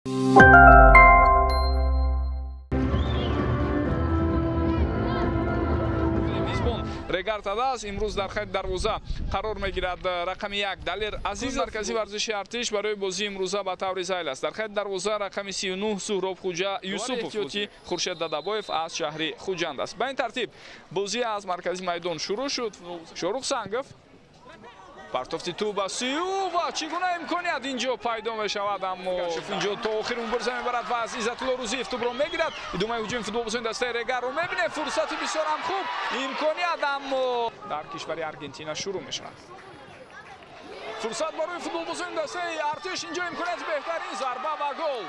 Регар Тадаз имрӯз дар хати дарвоза қарор мегирад. Рақами 1 Далер Азиз. Маркази варзиши Артиш барои бозии имрӯза ба таври зайл аст. Дар хати дарвоза рақами 39 Суҳроб Хуҷа Юсупов, эҳтиётӣ Хуршед Дадабоев аз шаҳри Хуҷанд аст. Ба ин тартиб бозӣ аз маркази майдон шурӯъ шуд. Шорух Сангов партофти тӯб ба сӯю ва чӣ гуна имконият инҷо пайдо мешавад, аммо инҷо то охир мубориза мебарад ва аз Иззатулло Рӯзиев тӯбро мегирад. Идомаи ҳуҷуми футболбозони дастаи Регарро мебинем. Фурсати бисёр ҳам хуб, имконият, аммо дар кишвари Аргентина шурӯъ мешавад. Фурсат барои футболбозони дастаи Артиш, инҷо имконияти беҳтарин, зарба ва гол.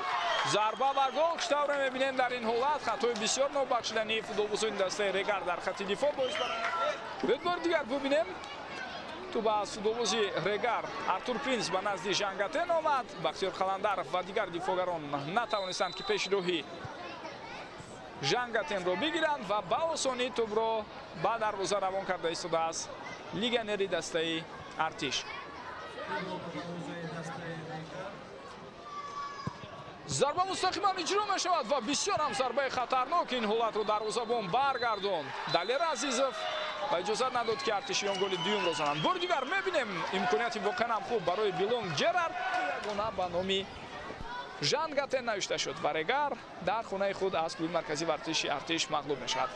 Зарба ва гол. Чӣ тавре мебинем, дар ин ҳолат хатои бисёр нобахшидании футболбозони дастаи Регар дар хати дифоъ боис баромад. Бори дигар бубинем. Тӯб аз футболбози Регар Артур Принс ба назди Жангатен омад. Бахтиёр Қаландаров ва дигар дифоъгарон натавонистанд, ки пеши роҳи Жангатенро бигиранд ва ба осонӣ тӯбро ба дарвоза равон карда истодааст легионери дастаи Артиш. Зарба мустақиман иҷро мешавад ва бисёр ҳам зарбаи хатарнок. Ин ҳолатро дарвозабон баргардонд Далер Азизов ва иҷозат надод, ки артишиён голи дуюмро зананд. Бори дигар мебинем имконияти воқеан ҳам хуб барои Билонг Ҷерард. Ягона ба номи Жан Гатен навишта шуд ва Регар дар хонаи худ аз клуби марказии варзиши Артиш мағлуб мешавад.